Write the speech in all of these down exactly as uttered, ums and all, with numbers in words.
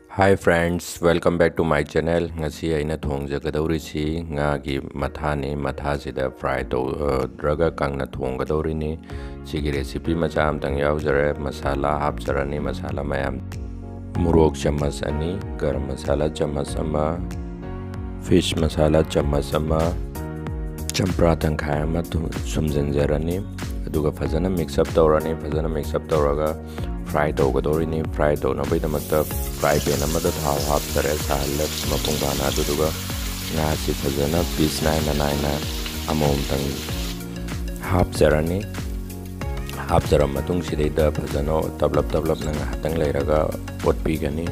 Hi friends, welcome back to my channel. ꯉꯁꯤ ꯑꯩꯅ ꯊꯣꯡꯖꯒꯗꯧꯔꯤꯁꯤ ꯉꯥꯒꯤ ꯃꯊꯥꯅꯤ꯫ ꯃꯊꯥꯁꯤꯗ fry ꯇꯧꯔꯒ ꯀꯪꯅ ꯊꯣꯡꯒꯗꯧꯔꯤꯅꯤ꯫ ꯁꯤꯒꯤ recipe ꯃꯆꯥ ꯑꯃꯇꯪ ꯌꯥꯎꯖꯔꯦ꯫ ꯃꯁꯥꯂꯥ ꯍꯥꯞꯆꯔꯅꯤ, ꯃꯁꯥꯂꯥ ꯃꯌꯥꯝ꯫ ꯃꯣꯔꯣꯛ ꯆꯃꯁ ꯑꯅꯤ, ꯒꯔꯝ ꯃꯁꯥꯂꯥ ꯆꯃꯁ ꯑꯃ, fish ꯃꯁꯥꯂꯥ ꯆꯃꯁ ꯑꯃ, ꯆꯝꯄ꯭ꯔꯥ ꯇꯪꯈꯥꯏ ꯑꯃ ꯊꯨ-, ꯁꯨꯝꯖꯤꯟꯖꯔꯅꯤ꯫ ꯑꯗꯨꯒ ꯐꯖꯅ mix up ꯇꯧꯔꯅꯤ꯫ ꯐꯖꯅ mix up ꯇꯧꯔꯒ fry ꯇꯧꯒꯗꯧꯔꯤꯅꯤ꯫ Fry ꯇꯧꯅꯕꯒꯤꯗꯃꯛꯇ fry pan ꯑꯃꯗ ꯊꯥꯎ ꯍꯥꯞꯆꯔꯦ, ꯁꯥꯍꯜꯂꯦ ꯃꯄꯨꯡ ꯐꯥꯅ꯫ ꯑꯗꯨꯗꯨꯒ ꯉꯥꯁꯤ ꯐꯖꯅ piece ꯅꯥꯏꯅ ꯅꯥꯏꯅ ꯑꯃꯃꯝꯇꯪ ꯍꯥꯞꯆꯔꯅꯤ꯫ ꯍꯥꯞꯆꯔ ꯃꯇꯨꯡ ꯁꯤꯗꯩꯗ ꯐꯖꯅ ꯇꯞꯂꯞ ꯇꯞꯂꯞꯅ ꯉꯥꯏꯍꯥꯛꯇꯪ ꯂꯩꯔꯒ ꯑꯣꯠꯄꯤꯒꯅꯤ꯫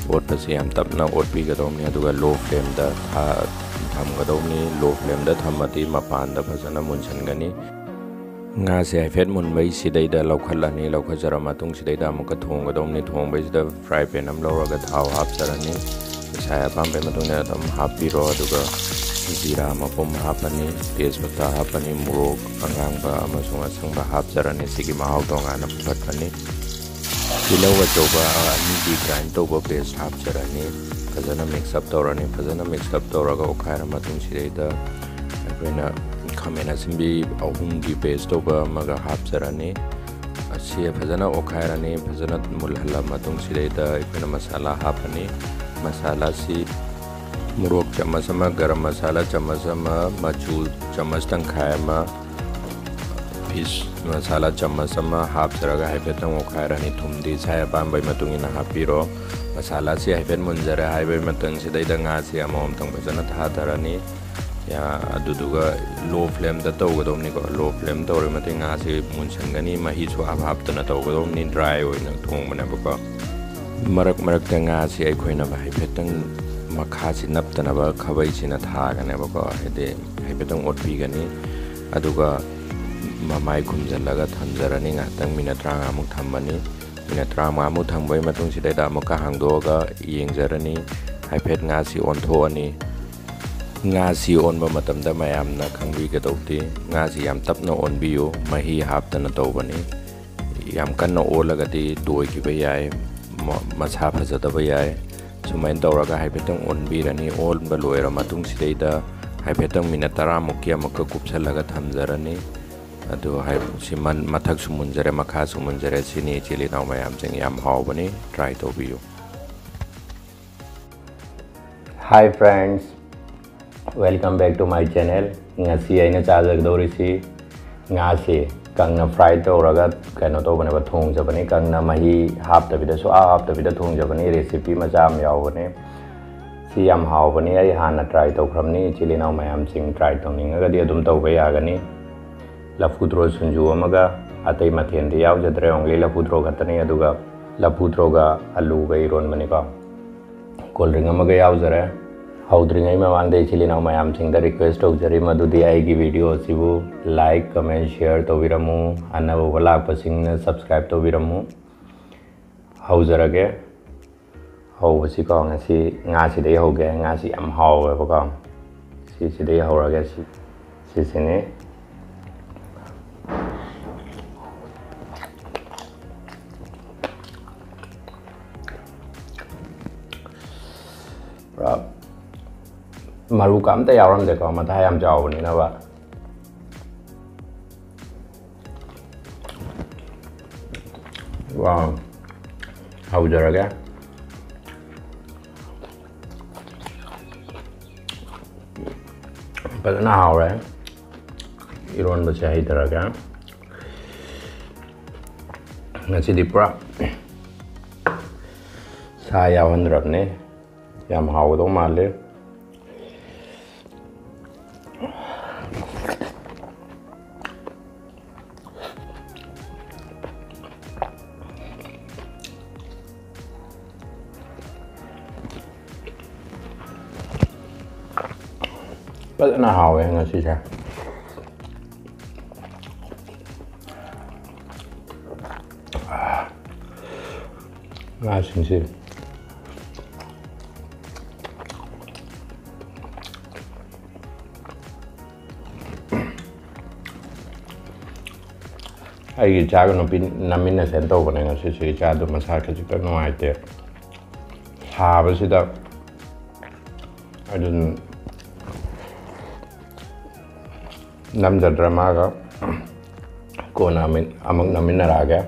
ꯑꯣꯠꯄꯁꯤ ꯌꯥꯝ ꯇꯞꯅ ꯑꯣꯠꯄꯤꯒꯗꯧꯕꯅꯤ, ꯑꯗꯨꯒ low flameꯗ ꯊꯥ-, ꯊꯝꯒꯗꯧꯕꯅꯤ꯫ Low flameꯗ ꯊꯝꯃꯗꯤ ꯃꯄꯥꯟꯗ ꯐꯖꯅ ꯃꯨꯟꯁꯤꯟꯒꯅꯤ꯫ ꯉꯥꯁꯦ ꯍꯥꯏꯐꯦꯠ ꯃꯨꯟꯕꯩ ꯁꯤꯗꯩꯗ ꯂꯧꯈꯠꯂꯅꯤ꯫ ꯂꯧꯈꯠꯆꯔ ꯃꯇꯨꯡ ꯁꯤꯗꯩꯗ ꯑꯃꯨꯛꯀ ꯊꯣꯡꯒꯗꯧꯕꯅꯤ꯫ ꯊꯣꯡꯕꯩꯁꯤꯗ fry pan ꯑꯃ ꯂꯧꯔꯒ ꯊꯥꯎ ꯍꯥꯞꯆꯔꯅꯤ꯫ ꯏꯁꯥ ꯑꯄꯥꯝꯕꯒꯤ ꯃꯇꯨꯡ ꯏꯟꯅ ꯑꯗꯨꯝ ꯍꯥꯞꯄꯤꯔꯣ꯫ ꯑꯗꯨꯒ ꯖꯤꯔꯥ ꯃꯄꯨꯝ ꯍꯥꯞꯄꯅꯤ, ꯇꯦꯖꯄꯇꯥ ꯍꯥꯞꯄꯅꯤ, ꯃꯣꯔꯣꯛ ꯑꯉꯥꯡꯕ ꯑꯃꯁꯨꯡ ꯑꯁꯪꯕ ꯍꯥꯞꯆꯔꯅꯤ꯫ ꯁꯤꯒꯤ ꯃꯍꯥꯎ ꯇꯣꯉꯥꯟꯅ ꯄꯨꯈꯠꯀꯅꯤ꯫ ꯇꯤꯜꯍꯧ ꯑꯆꯧꯕ ꯑꯅꯤꯒꯤ grind ꯇꯧꯕ paste ꯍꯥꯞꯆꯔꯅꯤ꯫ ꯐꯖꯅ mix up ꯇꯧꯔꯅꯤ꯫ ꯐꯖꯅ mix up ꯇꯧꯔꯒ ꯑꯣꯠꯈꯥꯏꯔ ꯃꯇꯨꯡ ꯁꯤꯗꯩꯗ ꯑꯩꯈꯣꯏꯅ ꯈꯥꯃꯦꯟ ꯑꯁꯤꯟꯕꯤ ꯑꯍꯨꯝꯒꯤ paste ꯇꯧꯕ ꯑꯃꯒ ꯍꯥꯞꯆꯔꯅꯤ꯫ ꯑꯁꯤ ꯐꯖꯅ ꯑꯣꯠꯈꯥꯏꯔꯅꯤ꯫ ꯐꯖꯅ ꯃꯨꯜꯍꯜꯂ ꯃꯇꯨꯡ ꯁꯤꯗꯩꯗ ꯑꯩꯈꯣꯏꯅ ꯃꯁꯥꯂꯥ ꯍꯥꯞꯄꯅꯤ꯫ ꯃꯁꯥꯂꯥꯁꯤ ꯃꯣꯔꯣꯛ ꯆꯃꯁ ꯑꯃ, ꯒꯔꯝ ꯃꯁꯥꯂꯥ ꯆꯃꯁ ꯑꯃ, ꯃꯆꯨ ꯆꯃꯁ ꯇꯪꯈꯥꯏ ꯑꯃ, fish ꯃꯁꯥꯂꯥ ꯆꯃꯁ ꯑꯃ ꯍꯥꯞꯆꯔꯒ ꯍꯥꯏꯐꯦꯠꯇꯪ ꯑꯣꯠꯈꯥꯏꯔꯅꯤ꯫ ꯊꯨꯝꯗꯤ ꯏꯁꯥ ꯑꯄꯥꯝꯕꯒꯤ ꯃꯇꯨꯡ ꯏꯟꯅ ꯍꯥꯞꯄꯤꯔꯣ꯫ ꯃꯁꯥꯂꯥꯁꯤ ꯍꯥꯏꯐꯦꯠ ꯃꯨꯟꯖꯔꯦ ꯍꯥꯏꯕꯒꯤ ꯃꯇꯝꯁꯤꯗꯩꯗ ꯉꯥꯁꯤ ꯑꯃꯃꯝꯇꯪ ꯐꯖꯅ ꯊꯥꯗꯔꯅꯤ꯫ ꯌꯥ-, ꯑꯗꯨꯗꯨꯒ low flameꯗ ꯇꯧꯒꯗꯧꯕꯅꯤꯀꯣ꯫ Low flame ꯇꯧꯔ ꯃꯇꯨꯡ ꯉꯥꯁꯤ ꯃꯨꯟꯁꯤꯟꯒꯅꯤ꯫ ꯃꯍꯤꯁꯨ ꯍꯥꯞ ꯍꯥꯞꯇꯅ ꯇꯧꯒꯗꯧꯕꯅꯤ꯫ Dry ꯑꯣꯏꯅ ꯊꯣꯡꯕꯅꯦꯕꯀꯣ꯫ ꯃꯔꯛ ꯃꯔꯛꯇ ꯉꯥꯁꯤ ꯑꯩꯈꯣꯏꯅ ꯍꯥꯏꯐꯦꯠꯇꯪ ꯃꯈꯥꯁꯤ ꯅꯞꯇꯅꯕ ꯈꯥꯕꯩꯁꯤꯅ ꯊꯥꯒꯅꯦꯕꯀꯣ꯫ ꯍꯥꯏꯗꯤ ꯍꯥꯏꯐꯦꯠꯇꯪ ꯑꯣꯠꯄꯤꯒꯅꯤ꯫ ꯑꯗꯨꯒ ꯃꯃꯥꯏ ꯈꯨꯝꯖꯤꯜꯂꯒ ꯊꯝꯖꯔꯅꯤ꯫ ꯉꯥꯏꯍꯥꯛꯇꯪ minute ꯇꯔꯥꯃꯉꯥꯃꯨꯛ ꯊꯝꯃꯅꯤ꯫ Minute ꯇꯔꯥꯃꯉꯥꯃꯨꯛ ꯊꯝꯕꯒꯤ ꯃꯇꯨꯡ ꯁꯤꯗꯩꯗ ꯑꯃꯨꯛꯀ ꯍꯥꯡꯗꯣꯛꯑꯒ ꯌꯦꯡꯖꯔꯅꯤ꯫ ꯍꯥꯏꯐꯦꯠ ꯉꯥꯁꯤ ꯑꯣꯟꯊꯣꯛꯑꯅꯤ꯫ ꯉꯥꯁꯤ ꯑꯣꯟꯕ ꯃꯇꯝꯗ ꯃꯌꯥꯝꯅ ꯈꯪꯕꯤꯒꯗꯧꯗꯤ, ꯉꯥꯁꯤ ꯌꯥꯝ ꯇꯞꯅ ꯑꯣꯟꯕꯤꯌꯨ, ꯃꯍꯤ ꯍꯥꯞꯇꯅ ꯇꯧꯕꯅꯤ꯫ ꯌꯥꯝ ꯀꯟꯅ ꯑꯣꯜꯂꯒꯗꯤ ꯇꯣꯏꯈꯤꯕ ꯌꯥꯏ꯫ ꯃ-, ꯃꯁꯥ ꯐꯖꯗꯕ ꯌꯥꯏ꯫ ꯁꯨꯃꯥꯏꯅ ꯇꯧꯔꯒ ꯍꯥꯏꯐꯦꯠꯇꯪ ꯑꯣꯟꯕꯤꯔꯅꯤ꯫ ꯑꯣꯟꯕ ꯂꯣꯏꯔ ꯃꯇꯨꯡꯁꯤꯗꯩꯗ ꯍꯥꯏꯐꯦꯠꯇꯪ ꯃꯤꯅꯠ ꯇꯔꯥꯃꯨꯛꯀꯤ ꯑꯃꯨꯛꯀ ꯀꯨꯞꯁꯜꯂꯒ ꯊꯝꯖꯔꯅꯤ꯫ ꯑꯗꯨ ꯍꯥꯏ-, ꯁꯤ ꯃꯟ-, ꯃꯊꯛꯁꯨ ꯃꯨꯟꯖꯔꯦ, ꯃꯈꯥꯁꯨ ꯃꯨꯟꯖꯔꯦ꯫ ꯁꯤꯅꯤ ꯏꯆꯤꯜ ꯏꯅꯥꯎ ꯃꯌꯥꯝꯁꯤꯡ, ꯌꯥꯝ ꯍꯥꯎꯕꯅꯤ, try ꯇꯧꯕꯤꯌꯨ꯫ Hi friends, welcome back to my channel. ꯉꯁꯤ ꯑꯩꯅ ꯆꯥꯖꯒꯗꯧꯔꯤꯁꯤ ꯉꯥꯁꯤ ꯀꯪꯅ fry ꯇꯧꯔꯒ ꯀꯩꯅꯣ ꯇꯧꯕꯅꯦꯕ, ꯊꯣꯡꯖꯕꯅꯤ꯫ ꯀꯪꯅ ꯃꯍꯤ ꯍꯥꯞꯇꯕꯤꯗ, ꯁꯨꯍꯥꯞ ꯍꯥꯞꯇꯕꯤꯗ ꯊꯣꯡꯖꯕꯅꯤ꯫ Recipe ꯃꯆꯥ ꯑꯃ ꯌꯥꯎꯕꯅꯤ꯫ ꯁꯤ ꯌꯥꯝ ꯍꯥꯎꯕꯅꯤ꯫ ꯑꯩ ꯍꯥꯟꯅ try ꯇꯧꯈ꯭ꯔꯕꯅꯤ꯫ ꯏꯆꯤꯜ ꯏꯅꯥꯎ ꯃꯌꯥꯝꯁꯤꯡ try ꯇꯧꯅꯤꯡꯉꯒꯗꯤ ꯑꯗꯨꯝ ꯇꯧꯕ ꯌꯥꯒꯅꯤ꯫ ꯂꯐꯨ ꯊꯔꯣ ꯁꯤꯡꯖꯨ ꯑꯃꯒ, ꯑꯇꯩ ꯃꯊꯦꯜꯗꯤ ꯌꯥꯎꯖꯗ꯭ꯔꯦ, only ꯂꯐꯨ ꯊꯔꯣ ꯈꯛꯇꯅꯤ꯫ ꯑꯗꯨꯒ ꯂꯐꯨ ꯊꯔꯣꯒ ꯑꯂꯨꯒ ꯏꯔꯣꯟꯕꯅꯤꯀꯣ꯫ Cold drink ꯑꯃꯒ ꯌꯥꯎꯖꯔꯦ꯫ ꯍꯧꯗ꯭ꯔꯤꯉꯩ ꯃꯃꯥꯡꯗ ꯏꯆꯤꯜ ꯏꯅꯥꯎ ꯃꯌꯥꯝꯁꯤꯡꯗ request ꯇꯧꯖꯔꯤ, ꯃꯗꯨꯗꯤ ꯑꯩꯒꯤ video ꯑꯁꯤꯕꯨ like, comment, share ꯇꯧꯕꯤꯔꯝꯃꯨ꯫ ꯑꯅꯧꯕ ꯂꯥꯛꯄꯁꯤꯡꯅ subscribe ꯇꯧꯕꯤꯔꯝꯃꯨ꯫ ꯍꯧꯖꯔꯒꯦ꯫ ꯍꯧꯕꯁꯤꯀꯣ, ꯉꯁꯤ ꯉꯥꯁꯤꯗꯒꯤ ꯍꯧꯒꯦ꯫ ꯉꯥꯁꯤ ꯌꯥꯝ ꯍꯥꯎꯋꯦꯕꯀꯣ꯫ ꯁꯤꯁꯤꯗꯒꯤ ꯍꯧꯔꯒꯦ꯫ ꯁꯤ, ꯁꯤꯁꯤꯅꯤ꯫ ꯄꯨꯔꯥ ꯃꯔꯨꯀ ꯑꯝꯇ ꯌꯥꯎꯔꯝꯗꯦꯀꯣ, ꯃꯊꯥ ꯌꯥꯝ ꯆꯥꯎꯕꯅꯤꯅꯕ꯫ Wow, ꯍꯧꯖꯔꯒꯦ꯫ ꯐꯖꯅ ꯍꯥꯎꯔꯦ꯫ ꯏꯔꯣꯟꯕꯁꯦ ꯍꯩꯊꯔꯒꯦ꯫ ꯉꯁꯤꯗꯤ ꯄꯨꯔꯥ ꯁꯥ ꯌꯥꯎꯍꯟꯗ꯭ꯔꯕꯅꯦ꯫ ꯌꯥꯝ ꯍꯥꯎꯒꯗꯧ ꯃꯥꯜꯂꯦ꯫ ꯐꯖꯅ ꯍꯥꯎꯋꯦ ꯉꯁꯤꯁꯦ꯫ ꯉꯥꯁꯤꯡꯁꯤ ꯑꯩꯒꯤ ꯏꯆꯥꯒ ꯅꯨꯄꯤ ꯅꯝꯃꯤꯟꯅꯁꯦꯅ ꯇꯧꯕꯅꯦ꯫ ꯉꯁꯤꯁꯦ ꯏꯆꯥꯗꯣ ꯃꯁꯥ ꯈꯖꯤꯛꯇꯪ ꯅꯨꯡꯉꯥꯏꯇꯦ꯫ ꯁꯥꯕꯁꯤꯗ ꯑꯗꯨꯝ ꯅꯝꯖꯗ꯭ꯔꯦ꯫ ꯃꯥꯒ ꯀꯣꯟꯅ ꯑꯃꯨꯛ, ꯑꯃꯨꯛ ꯅꯝꯃꯤꯟꯅꯔꯛꯑꯒꯦ꯫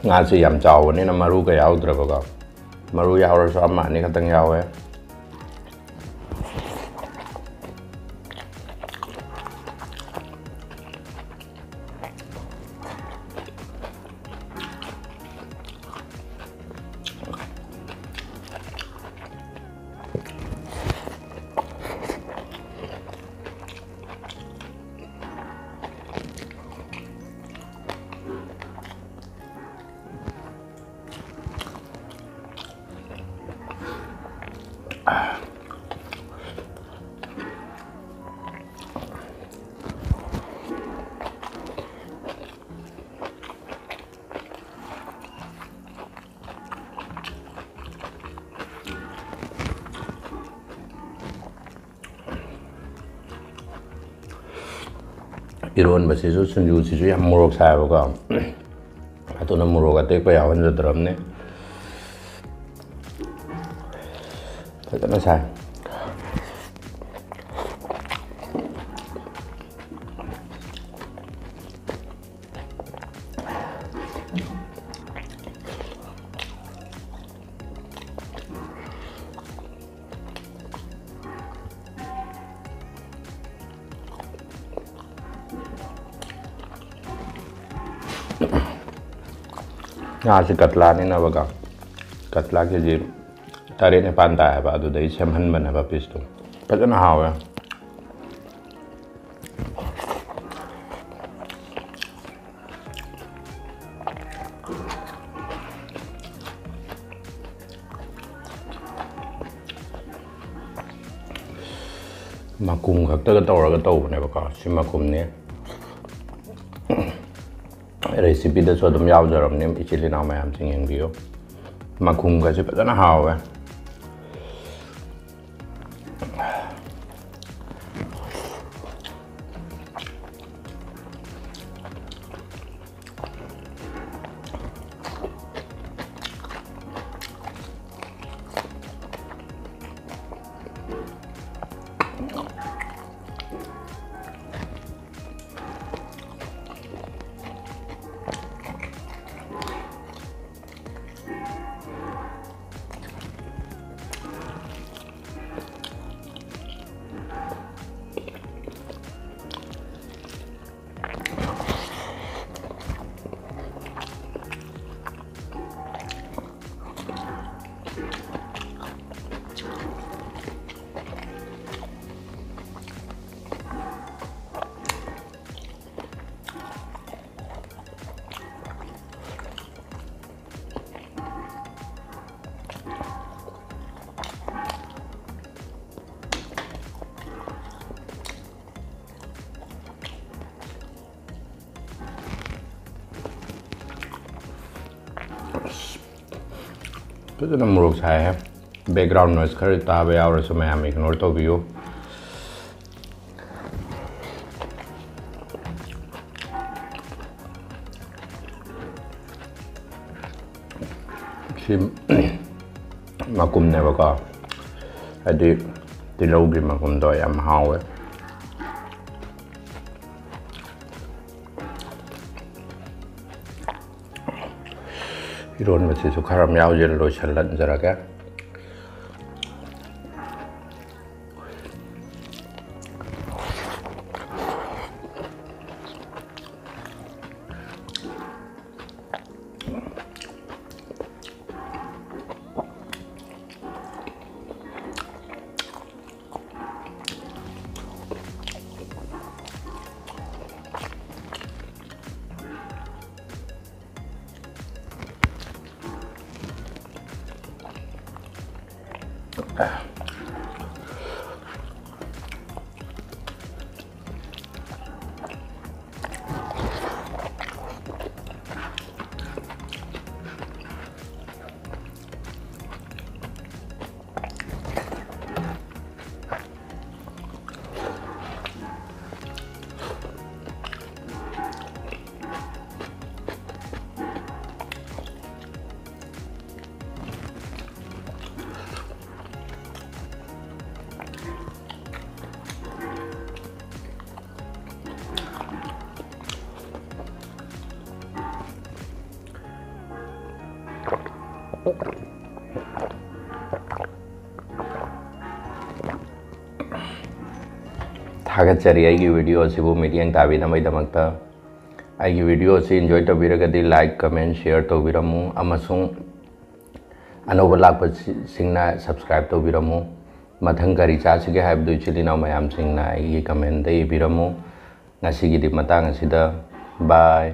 ꯉꯥꯁꯤ ꯌꯥꯝ ꯆꯥꯎꯕꯅꯤꯅ ꯃꯔꯨꯒ ꯌꯥꯎꯗ꯭ꯔꯕꯀꯣ꯫ ꯃꯔꯨ ꯌꯥꯎꯔꯁꯨ ꯑꯃ ꯑꯅꯤ ꯈꯛꯇꯪ ꯌꯥꯎꯋꯦ꯫ ꯏꯔꯣꯟꯕꯁꯤꯁꯨ, ꯁꯤꯡꯖꯨꯁꯤꯁꯨ ꯌꯥꯝ ꯃꯣꯔꯣꯛ ꯁꯥꯏꯕꯀꯣ꯫ ꯑꯗꯨꯅ ꯃꯣꯔꯣꯛ ꯑꯇꯦꯛꯄ ꯌꯥꯎꯍꯟꯖꯗ꯭ꯔꯕꯅꯦ꯫ ꯐꯖꯅ ꯁꯥꯏ꯫ ꯉꯥꯁꯤ ꯀꯇꯂꯥꯅꯤꯅꯕꯀꯣ, ꯀꯇꯂꯥ ꯀꯦ ꯖꯤ ꯇꯔꯦꯠ ꯅꯤꯄꯥꯟ ꯇꯥꯏ ꯍꯥꯏꯕ, ꯑꯗꯨꯗꯩ ꯁꯦꯝꯍꯟꯕꯅꯦꯕ ꯄꯤꯁꯇꯣ꯫ ꯐꯖꯅ ꯍꯥꯎꯋꯦ꯫ ꯃꯀꯨꯝ ꯈꯛꯇꯒ ꯇꯧꯔꯒ ꯇꯧꯕꯅꯦꯕꯀꯣ꯫ ꯁꯤ ꯃꯀꯨꯝꯅꯤ꯫ ꯔꯦꯁꯤꯄꯤꯗꯁꯨ ꯑꯗꯨꯝ ꯌꯥꯎꯖꯔꯕꯅꯤ, ꯏꯆꯤꯜ ꯏꯅꯥꯎ ꯃꯌꯥꯝꯁꯤꯡ ꯌꯦꯡꯕꯤꯌꯨ꯫ ꯃꯈꯨꯝꯒꯁꯦ ꯐꯖꯅ ꯍꯥꯎꯋꯦ꯫ ꯐꯖꯅ ꯃꯣꯔꯣꯛ ꯁꯥꯏꯍꯦ꯫ Background noise ꯈꯔ ꯇꯥꯕ ꯌꯥꯎꯔꯁꯨ ꯃꯌꯥꯝ ignore ꯇꯧꯕꯤꯌꯨ꯫ ꯁꯤ ꯃꯀꯨꯝꯅꯦꯕꯀꯣ, ꯍꯥꯏꯗꯤ ꯇꯤꯜꯍꯧꯒꯤ ꯃꯀꯨꯝꯗꯣ ꯌꯥꯝ ꯍꯥꯎꯋꯦ꯫ ꯏꯔꯣꯟꯕꯁꯤꯁꯨ ꯈꯔ ꯑꯃ ꯌꯥꯎꯁꯤꯜꯂ ꯂꯣꯏꯁꯤꯜꯍꯟꯖꯔꯒꯦ꯫ ꯊꯥꯒꯠꯆꯔꯤ ꯑꯩꯒꯤ video ꯑꯁꯤꯕꯨ ꯃꯤꯠꯌꯦꯡ ꯇꯥꯕꯤꯅꯕꯒꯤꯗꯃꯛꯇ꯫ ꯑꯩꯒꯤ video ꯑꯁꯤ enjoy ꯇꯧꯕꯤꯔꯒꯗꯤ like, comment, share ꯇꯧꯕꯤꯔꯝꯃꯨ ꯑꯃꯁꯨꯡ ꯑꯅꯧꯕ ꯂꯥꯛꯄꯁꯤꯡꯅ subscribe ꯇꯧꯕꯤꯔꯝꯃꯨ꯫ ꯃꯊꯪ ꯀꯔꯤ ꯆꯥꯁꯤꯒꯦ ꯍꯥꯏꯕꯗꯨ ꯏꯆꯤꯜ ꯏꯅꯥꯎ ꯃꯌꯥꯝꯁꯤꯡꯅ ꯑꯩꯒꯤ comment ꯏꯕꯤꯔꯝꯃꯨ꯫ ꯉꯁꯤꯒꯤꯗꯤ ꯃꯇꯥꯡ ꯑꯁꯤꯗ bye꯫